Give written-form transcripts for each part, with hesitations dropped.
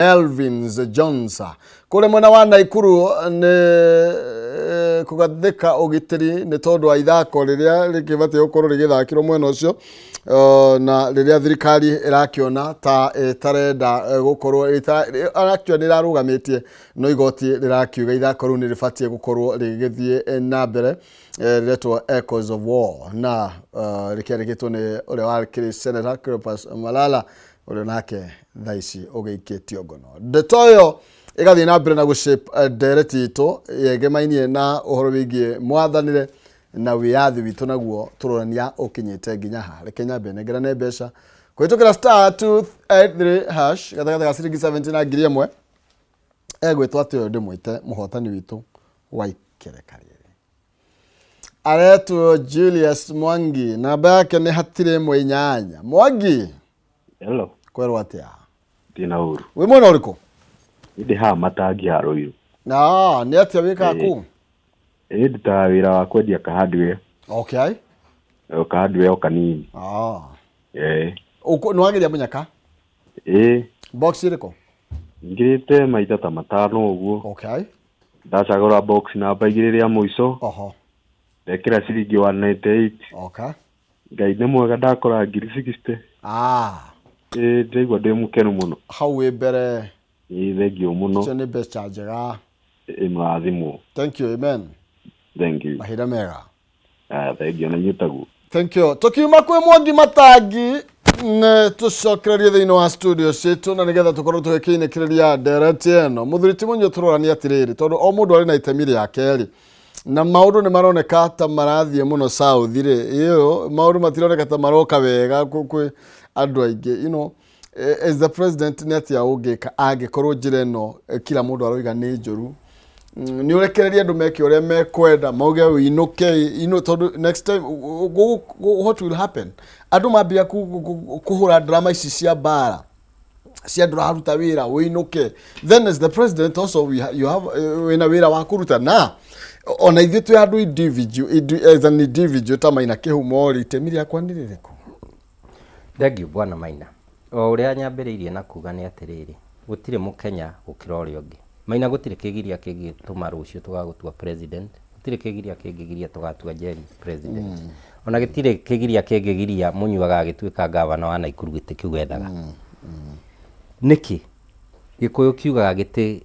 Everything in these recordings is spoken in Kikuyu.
Elvins Jones kũrĩa mwena wa Naikuru nĩ kũgathĩka ũgitĩri nĩ tondũ wa ithako rĩrĩa rĩkĩbatiĩ gũkorwo rĩgĩthakĩrwo mwena ũcio, na rĩrĩa thirikari ĩrakĩona ta ĩtarenda gũkorwo actually nĩ ĩrarũgamĩtie, no igoti rĩrakiuga ithako rĩu nĩ rĩbatiĩ gũkorwo rĩgĩthiĩ na mbere, rĩretwo Echoes of War na rĩkĩandĩkĩtwo nĩ ũrĩa wakĩrĩ Senator Cleopas Malala, ũrĩa nake thaa ici ũgĩikĩtio ngono. Ndeto ĩyo ĩgathiĩ na mbere na gũshape ndereti itũ yegemainie na ũhoro wĩgiĩ mwathanĩre na wĩyathi witũ, naguo tũrorania ũkinyĩte nginya ha. Reke nyambe nengerane mbeca kũhĩtũkĩra *283#, gatagatĩ ga ciringi 70 na 1,000. Egwĩtwo atĩ ũyũ ndĩmwĩte mũhotani witũ wa ikereka rĩrĩ aretwo Julius Mwangi, namba yake nĩ hatirĩ ĩmwe inyanya. Mwangi. Hello. Kwerwo atĩa? Ndina ũru. Wĩ mwena ũrĩkũ? Ndĩ haha Matangi ha Rũirũ. Na nĩ atĩa wĩkaga kũu? Ĩĩ, ndutaga wĩra wa kwendia ka hardware. O ka hardware o kanini. Ĩĩ. Nĩ wageria mũnyaka? Ĩĩ. Box ĩrĩkũ? Ngirĩte maita ta 5 ũguo. Ndacagũra box namba 2 rĩa mũico. Ndekĩra ciringi 198. Ngai nĩ mwega, ndakora ngiri 60. Ĩĩ, ndĩraigua ndĩ mũkenu mũno. Hau wĩ mbere. Ĩĩ, thengiũ mũno. Icio nĩ mbeca njega. Ĩĩ, mũrathimwo. Thank you, amen. Thank you. Mahinda mega. Aya, thengiũ na inyuĩ taguo. Thank you. Tukiuma kwĩ Mwangi Matangi nĩ tũcokererie thĩinĩ wa studio citũ na nĩgetha tũkorwo tũgĩkĩinĩkĩrĩria ndereti ĩno. Mũthuri ti Mũnyuo, tũroranie atĩrĩrĩ, tondũ o mũndũ arĩ na itemi rĩake rĩ, na maũndũ nĩ maroneka ta marathiĩ mũno south rĩ, ĩyo maũndũ matironeka ta maroka wega kwĩ andũ aingĩ. As the president, nĩ atĩa ũngĩka angĩkorwo njĩra ĩno kila mũndũ aroiga nĩ njũru? Nĩ ũrekererie andũ meke ũrĩa mekwenda, mauge ũinũke ino, tondũ next time what will happen, andũ mambia kũhũra drama ici cia mbara cia ndũraruta wĩra, ũinũke, then as the president also you have wĩna wĩra wa kũruta, na ona ithuĩ twĩ andũ individual, as an individual ta Maina Kĩhumo rĩ, itemi rĩakwa nĩ rĩrĩkũ? Thengiũ, bwana Maina. O ũrĩa nyambĩrĩirie na kuga nĩ atĩrĩrĩ, gũtirĩ mũkenya gũkĩra ũrĩa ũngĩ. Maina, gũtirĩ kĩgiria kĩngĩtũma rũciũ tũgagũtua president, gũtirĩ kĩgiria kĩngĩgiria tũgatua Njeri president. Ona gĩtirĩ kĩgiria kĩngĩgiria Mũnyua agagĩtuĩka gavana wa Naikuru gĩtĩ kĩu ethaga. Nĩkĩ? Gĩkũyũ kiugaga gĩtĩ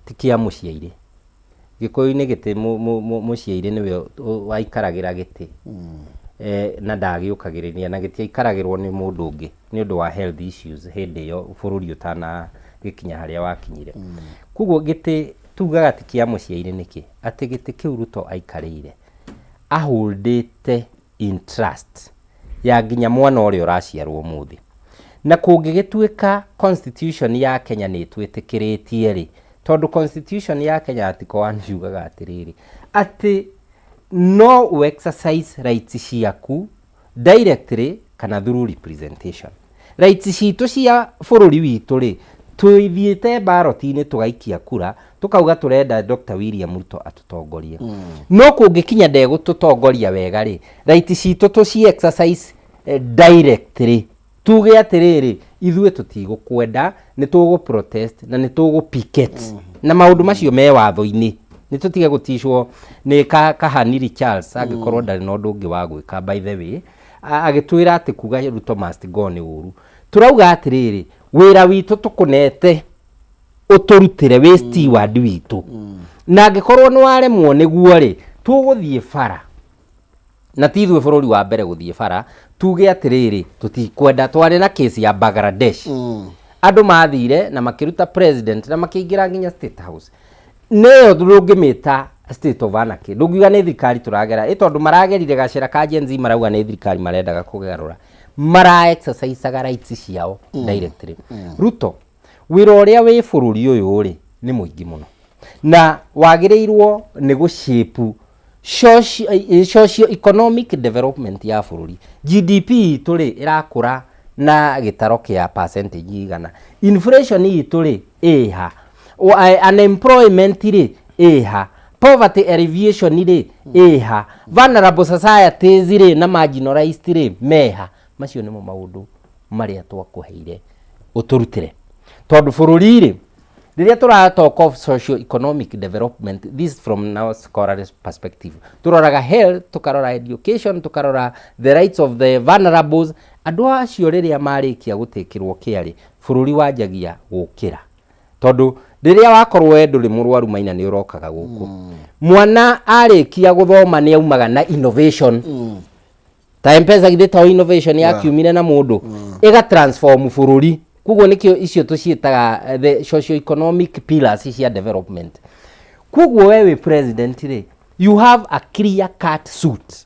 ti kĩa mũciairĩ. Gĩkũyũ-inĩ gĩtĩ mũciairĩ nĩwe waikaragĩra gĩtĩ na ndagĩũkagĩrĩria, na gĩtiaikaragĩrwo nĩ mũndũ ũngĩ nĩ ũndũ wa health issues hĩndĩ ĩyo bũrũri ũtanagĩkinya harĩa wakinyire. Koguo gĩtĩ tugaga ti kĩa mũciairĩ nĩkĩ? Atĩ gĩtĩ kĩu Ruto aikarĩire aholdĩte in trust ya nginya mwana ũrĩa ũraciarwo ũmũthĩ. Na kũngĩgĩtuĩka constitution ya Kenya nĩ ĩtwĩtĩkĩrĩtie rĩ, tondũ constitution ya Kenya article 1 yugaga atĩrĩrĩ, atĩ no ũ exercise rights ciaku directly kana through representation. Rights citũ cia bũrũri witũ rĩ, tũthiĩte ballot-inĩ tũgaikia kura, tũkauga tũrenda Dr. William Ruto atũtongorie. No kũngĩkinya ndegũtũtongoria wega rĩ, right citũ tũci exercise directly, tuge atĩrĩrĩ, ithuĩ tũtigũkwenda, nĩ tũgũ protest na nĩ tũgũ picket, na maũndũ macio me watho-inĩ. Nĩ tũtige gũticwo nĩ Kahaniri Charles, angĩkorwo ndarĩ na ũndũ ũngĩ wa gwĩka, by the way, agĩtwĩra atĩ kuga Ruto must go nĩ ũru. Tũrauga atĩrĩrĩ, wĩra witũ tũkũnete ũtũrutĩre wĩ steward witũ, na angĩkorwo nĩ waremwo nĩguo rĩ, tũgũthiĩ bara, na ti ithuĩ bũrũri wa mbere gũthiĩ bara tuge atĩrĩrĩ, tũtikwenda. Twarĩ na case ya Bangladesh, andũ mathire na makĩruta president na makĩingĩra nginya State House. Nĩyo ndũngĩmĩta state of anarchy, ndũngiuga nĩ thirikari tũragera ĩ, tondũ maragerire gacĩra ka Gen Z, marauga nĩ thirikari marendaga kũgarũra, mara exercisaga rights ciao directly. Ruto, wĩra ũrĩa wĩ bũrũri ũyũ rĩ nĩ mũingĩ mũno, na wagĩrĩirwo nĩ gũshape socio economic development ya bũrũri. GDP itũ rĩ, ĩrakũra na gĩtaro kĩa percentage igana? Inflation itũ rĩ, ĩha? Unemployment rĩ, ĩha? Poverty alleviation rĩ, ĩha? Vulnerable societies rĩ na marginalized rĩ, meha? Macio nĩmo maũndũ marĩa twakũheire ũtũrutĩre. Tondũ bũrũri rĩ, rĩrĩa tũra talk of socio economic development, this is from now scholarly perspective, tũroraga health, tũkarora education, tũkarora the rights of the vulnerables. Andũ acio rĩrĩa marĩkia gũtĩkĩrwo care rĩ, bũrũri wanjagia gũkĩra. Tondũ rĩrĩa wakorwo we ndũrĩ mũrwaru Maina nĩ ũrokaga gũkũ. Mwana arĩkia gũthoma nĩ aumaga na innovation. Ta Mpesa githĩ to innovation yakiumire na mũndũ ĩga transform bũrũri. Koguo nĩkĩo icio tũciĩtaga the socio economic pillars cia development. Koguo we wĩ president rĩ, you have a clear cut suit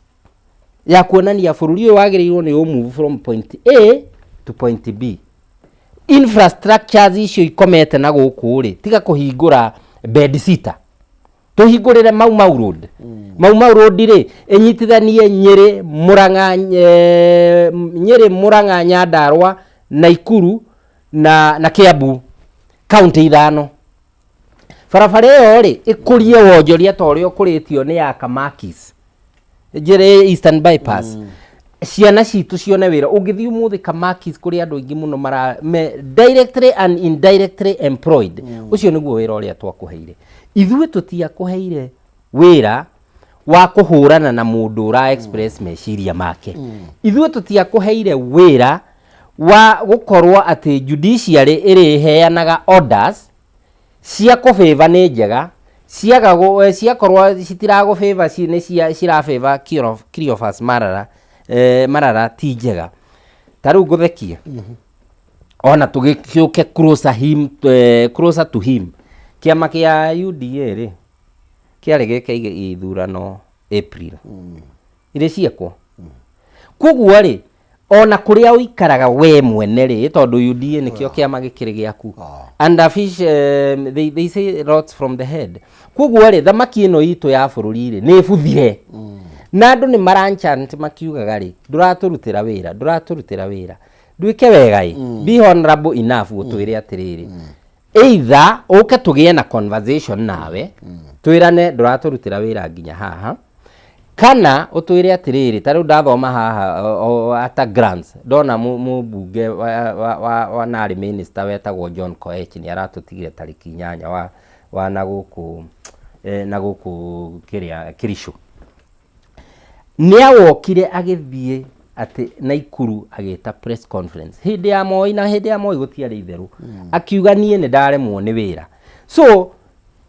ya kuonania bũrũri ũyũ wagĩrĩirwo nĩ ũ move from point A to point B. Infrastructures icio ikomete na gũkũ rĩ, tiga kũhingũra bed sitter, tũhingũrĩre Mau Mau Road. Mau Mau Road rĩ, ĩnyitithanie Nyĩrĩ, Mũrang'a, Nyĩrĩ, Mũrang'a, Nyandarua, Naikuru na Kiambu, kaunti ithano. Barabara ĩyo rĩ, ĩkũrie wonjoria ta ũrĩa ũkũrĩtio nĩ ya Kamakis, njĩra Eastern Bypass. Ciana citũ cione wĩra. Ũngĩthiĩ ũmũthĩ Kamakis kũrĩ andũ aingĩ mũno mara me directly and indirectly employed. Ũcio nĩguo wĩra ũrĩa twakũheire. Ithuĩ tũtiakũheire wĩra wa kũhũrana na mũndũ ũra express meciria make. Ithuĩ tũtiakũheire wĩra wa gũkorwo atĩ judiciary ĩrĩheanaga orders cia kũbĩva nĩ njega, ciaga ciakorwo citiragũbĩva nĩ cirabĩva Cleophas Marara, Marara ti njega. Ta rĩu ngũthekie ona tũgĩũke closer him, closer to him, kĩama kĩa UDA rĩ kĩarĩ gĩke ithurano April irĩ ciekwo. Koguo rĩ, ona kũrĩa ũikaraga we mwene rĩ, tondũ UDA nĩkĩo kĩama gĩkĩrĩ gĩaku, and a fish, they say rots from the head. Koguo rĩ, thamaki ĩno itũ ya bũrũri rĩ nĩ ĩbuthire na andũ nĩ maranchant makiugaga rĩ, ndũratũrutĩra wĩra, ndũratũrutĩra wĩra. Ndwĩke wega ĩ, be honorable enough ũtwĩre atĩrĩrĩ, either ũke tũgĩe na conversation nawe twĩrane ndũratũrutĩra wĩra nginya haha, kana ũtwĩre atĩrĩrĩ, ta rĩu ndathoma haha at a glance ndona mũmbunge wa narĩ minister wetagwo John Koech nĩ aratũtigire tarĩki 8 wa na gũkũ kĩrĩa Kericho. Nĩ awokire agĩthiĩ atĩ Naikuru agĩta press conference hĩndĩ ya Moi, na hĩndĩ ya Moi gũtiarĩ itherũ, akiuga niĩ nĩ ndaremwo nĩ wĩra. So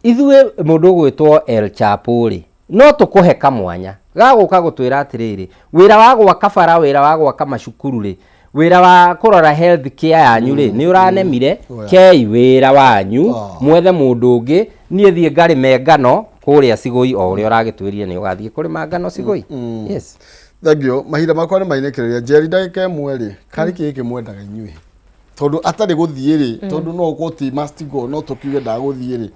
ithuĩ mũndũ ũgwĩtwo El Chapo rĩ, no tũkũhe kamwanya ga gũka gũtwĩra atĩrĩrĩ, wĩra wa gwaka bara, wĩra wa gwaka macukuru rĩ, wĩra wa kũrora health care yanyu rĩ, nĩ ũranemire. Kei wĩra wanyu, mwethe mũndũ ũngĩ, niĩ thiĩ ngarĩme ngano kũrĩa Cigũi, o ũrĩa ũragĩtwĩrire nĩ ũgathiĩ kũrĩma ngano Cigũi. Yes. Thank you. Mahinda makwa nĩ mainĩkĩrĩria. Njeri, ndagĩka 1 rĩ, karĩ kĩ gĩkĩ mwendaga inyuĩ tondũ atarĩ gũthiĩ rĩ, tondũ no ũkorwo ti must go, no tũkiuge ndagũthiĩ rĩ,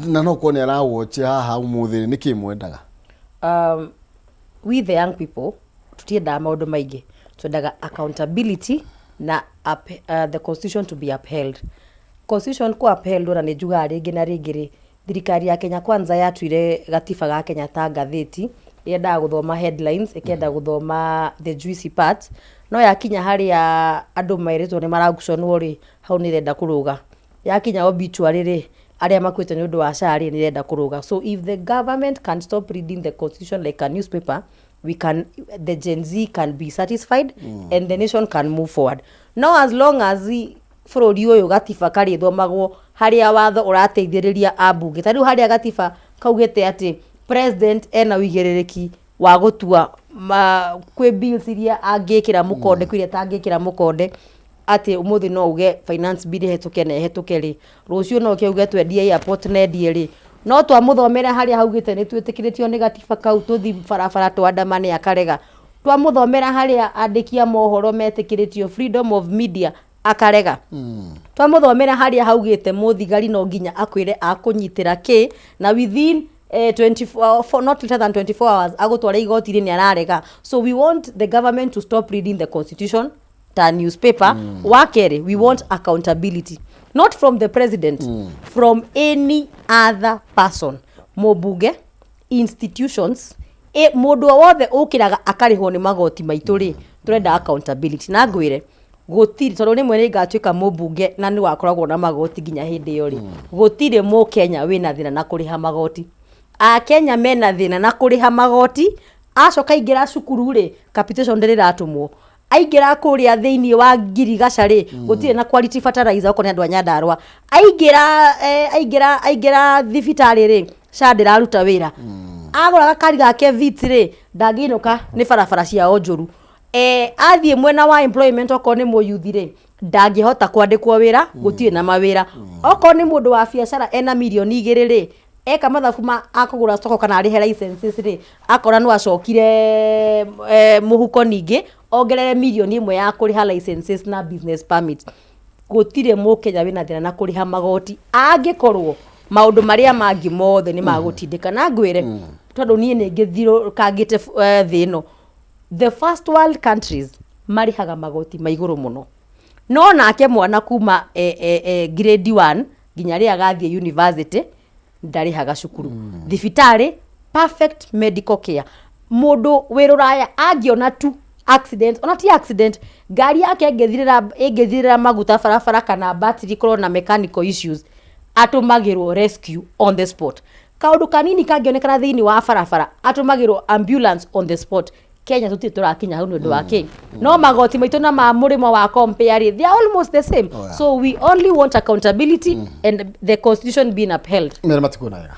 na no ũkorwo nĩ arawatch haha ũmũthĩ rĩ, nĩ kĩ mwendaga? We the young people tutiendaga maũndũ maingĩ, twendaga accountability na the constitution to be upheld. Constitution kũ upheld, ona nĩ njugaga rĩngĩ na rĩngĩ rĩ, thirikari ya Kenya Kwanza yatuire gatiba ga Kenya ta ngathĩti, yendaga gũthoma headlines, ĩkenda gũthoma the juicy parts, no yakinya harĩa andũ merĩtwo nĩ maraguconwo rĩ, hau nĩ ĩrenda kũrũga. Yakinya obituary rĩ, arĩa makuĩte nĩ ũndũ wa SHA rĩ, nĩ ĩrenda kũrũga. So if the government can stop reading the constitution like a newspaper, we can the Gen Z can be satisfied and the nation can move forward. No as long as bũrũri ũyũ gatiba karĩthomagwo harĩa watho ũrateithĩrĩria ambunge, ta rĩu harĩa gatiba kaugĩte atĩ president ena ũigĩrĩrĩki wa gũtua kwĩ bills iria angĩkĩra mũkonde, kwĩ iria atangĩkĩra mũkonde, atĩ ũmũthĩ no uge finance bill ĩhetũke na ĩhetũke rĩ, rũciũ no ũke uge twendie airport na endie rĩ, no twamũthomera harĩa haugĩte nĩ twĩtĩkĩrĩtio nĩ gatiba kau tũthi barabara twandamane, akarega. Twamũthomera harĩa andĩki a mohoro metĩkĩrĩtio freedom of media, akarega. Twamũthomera harĩa haugĩte mũthigari no nginya akwĩre akũnyitĩra kĩ na within 24, for not later than 24 hours agũtwara igoti-inĩ, nĩ ararega. So we want the government to stop reading the constitution ta newspaper. Wa kerĩ, we want accountability, not from the president, from any other person, mũmbunge, institutions, mũndũ o wothe ũkĩraga akarĩhwo nĩ magoti maitũ rĩ, tũrenda accountability. Na ngwĩre Gũtirĩ, tondũ rĩmwe nĩ ngatuĩka mũmbunge na nĩ wakoragwo na magoti nginya hĩndĩ ĩyo rĩ, gũtirĩ mũkenya wĩna thĩna na kũrĩha magoti. Akenya mena thĩna na kũrĩha magoti, acoka aingĩra cukuru rĩ, capitation ndĩrĩ ĩratũmwo. Aingĩra kũrĩa thĩinĩ wa ngirigaca rĩ, gũtirĩ na quality fertilizer okorwo nĩ andũ a Nyandarua. Aingĩra aingĩra aingĩra thibitarĩ rĩ, SHA ndĩraruta wĩra. Agũra gakari gake Vitz rĩ, ndangĩinũka nĩ barabara ciao njũru. Athiĩ mwena wa employment okorwo nĩ mũyuthi rĩ, ndangĩhota kwandĩkwo wĩra, gũtirĩ na mawĩra. Okorwo nĩ mũndũ wa biacara ena mirioni 2 rĩ, eka mathabu ma akũgũra soko kana arĩhe licenses rĩ, akora no acokire mũhuko ningĩ ongerere mirioni 1 ya kũrĩha licenses na business permit. Gũtirĩ mũkenya wĩna thĩna na kũrĩha magoti angĩkorwo maũndũ marĩa mangĩ mothe nĩ magũtindĩka. Na ngwĩre tondũ niĩ nĩ ngĩthiũrũrũkangĩte thĩ ĩno, the first world countries marĩhaga magoti ma igũrũ mũno, no nake mwana kuma grade 1 nginya rĩrĩa agathiĩ university ndarĩhaga cukuru, thibitarĩ, perfect medical care. Mũndũ wĩ rũraya angĩona tu accident, ona ti accident, ngari yake ĩngĩthirĩra maguta barabara kana battery ikorwo na mechanical issues, atũmagĩrwo rescue on the spot. Kaũndũ kanini kangĩonekana thĩinĩ wa barabara, atũmagĩrwo ambulance on the spot. Kenya tũtirĩ tũrakinya hau nĩ ũndũ wa kĩ? No magoti maitũ na ma mũrĩmo wa compare rĩ, they are almost the same. Oh, yeah. So we only want accountability and the constitution being upheld. Mere matigwo na wega.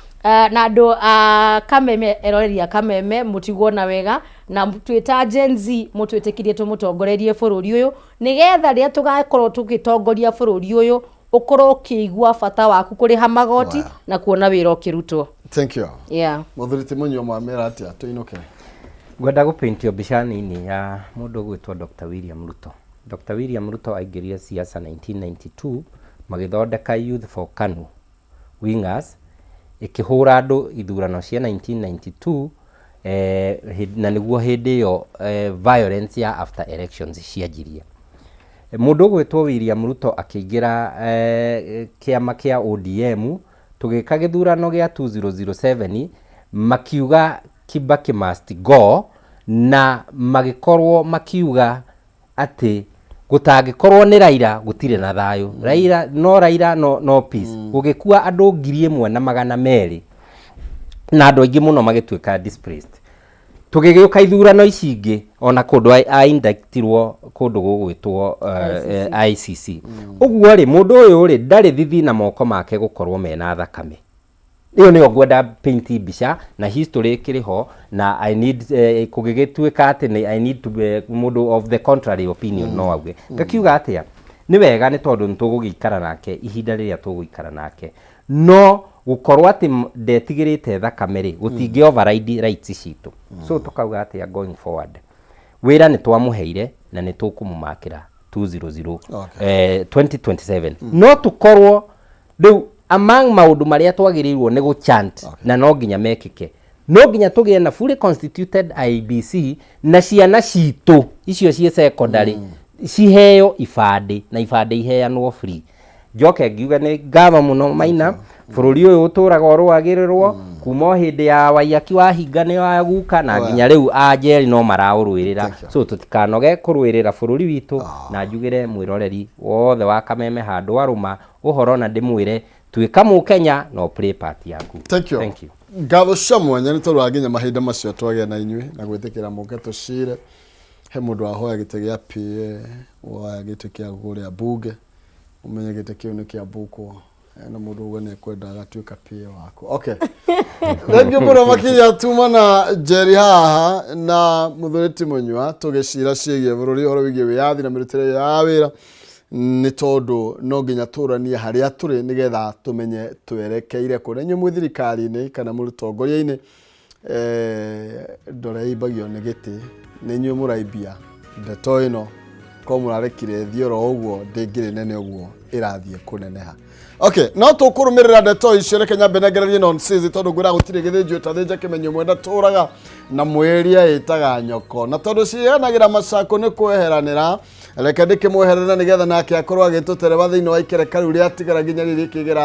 Na andũ a Kameme, eroreri a Kameme, mũtigwo na wega na twĩta Gen Z mũtwĩtĩkirie tũmũtongorerie bũrũri ũyũ, nĩgetha rĩrĩa tũgakorwo tũgĩtongoria bũrũri ũyũ ũkorwo ũkĩigua bata waku kũrĩha magoti na kuona wĩra ũkĩrutwo. Thank you. Yeah. Mũthuri ti mũnyua, mwamĩra atĩa tũinũke? Ngwenda gũpaintio mbica nini ya mũndũ ũgwĩtwo Dr. William Ruto. Dr. William Ruto aingĩrire siasa 1992, magĩthondeka Youth for KANU Wingers, ĩkĩhũra andũ ithurano cia 1992, na nĩguo hĩndĩ ĩyo violence ya after elections cianjirie. Mũndũ ũgwĩtwo William Ruto akĩingĩra kĩama kĩa ODM, tũgĩka gĩthurano gĩa 2007, makiuga Kibaki must go, na magĩkorwo makiuga atĩ gũtangĩkorwo nĩ Raila gũtirĩ na thayũ. Raila no, Raila no, no peace. Gũgĩkua andũ 1,200 na andũ aingĩ mũno magĩtuĩka displaced. Tũgĩgĩũka ithurano ici ingĩ, ona kũndũ a-indictirwo kũndũ gũgwĩtwo ICC. Ũguo rĩ, mũndũ ũyũ rĩ, ndarĩ thithi na moko make gũkorwo mena thakame. Ĩyo nĩyo ngwenda paint mbica na history ĩkĩrĩ ho, na I need kũgĩgĩtuĩka atĩ nĩ I need to be mũndũ of the contrary opinion no auge. Ngakiuga atĩa, nĩ wega, nĩ tondũ nĩ tũgũgĩikara nake ihinda rĩrĩa tũgũikara nake, no gũkorwo atĩ ndetigĩrĩte thakame rĩ, gũtingĩ override rights citũ. So tũkauga atĩa going forward? Wĩra nĩ twamũheire na nĩ tũkũmũmakĩra 200 2027, no tũkorwo rĩu among maũndũ marĩa twagĩrĩirwo nĩ gũchant na no nginya mekĩke, no nginya tũgĩe na fully constituted IEBC, na ciana citũ icio ciĩ secondary ciheo ibandĩ, na ibandĩ iheanwo free. Njoke ngiuge nĩ ngatho mũno Maina. Bũrũri ũyũ ũtũraga ũrũagĩrĩrwo kuma o hĩndĩ ya Waiyaki wa hinga nĩ wa guka na nginya rĩu anjeri no maraũrũĩrĩra. Thank you. So tũtikanoge kũrũĩrĩra bũrũri witũ, na njugĩre mwĩroreri wothe wa Kameme handũ arũma ũhoro na ndĩmwĩre tuĩka mũkenya no play part yaku. Thank you. Thank you. Ngatho cia mwanya nĩ tondũ wa nginya mahinda macio twagĩa na inyuĩ na gwĩtĩkĩra mũke tũcire. He mũndũ wahoya gĩtĩ gĩa PA, woya gĩtĩ kĩa kũrĩa bunge, ũmenye gĩtĩ kĩu nĩ kĩa mbũkwo na mũndũ uga nĩ ekwenda agatuĩka PA waku. Okay, thank you mũno makĩria. Tuma na Njeri haha na mũthuri ti mũnyua tũgĩcira ciĩgiĩ bũrũri, ũhoro wĩgiĩ wĩyathi na mĩrutĩre ya wĩra, nĩ tondũ no nginya tũranie harĩa tũrĩ nĩgetha tũmenye twerekeire kũ. Na inyuĩ mwĩ thirikari-inĩ kana mũtongoria-inĩ, ndore imbagio nĩ gĩtĩ, nĩ inyuĩ mũraimbia ndeto ĩno ko mũrarekire ĩthiĩ oro ũguo, ndĩngĩrĩ nene ũguo ĩrathiĩ kũneneha. Okay, no tũkũrũmĩrĩra ndeto icio. Reke nyambe nengererie nonsense, tondũ ngwĩra gũtirĩ gĩthĩnjwo ĩtathĩnja kĩmenyo mwenda tũraga na mwĩria ĩtaga nyoko, na tondũ ciheanagĩra macako nĩ kweheranĩra, reke ndĩkĩmweherera nĩgetha nake akorwo agĩtũtereba thĩinĩ wa ikereka rĩu rĩatigara nginya rĩrĩ kĩgera.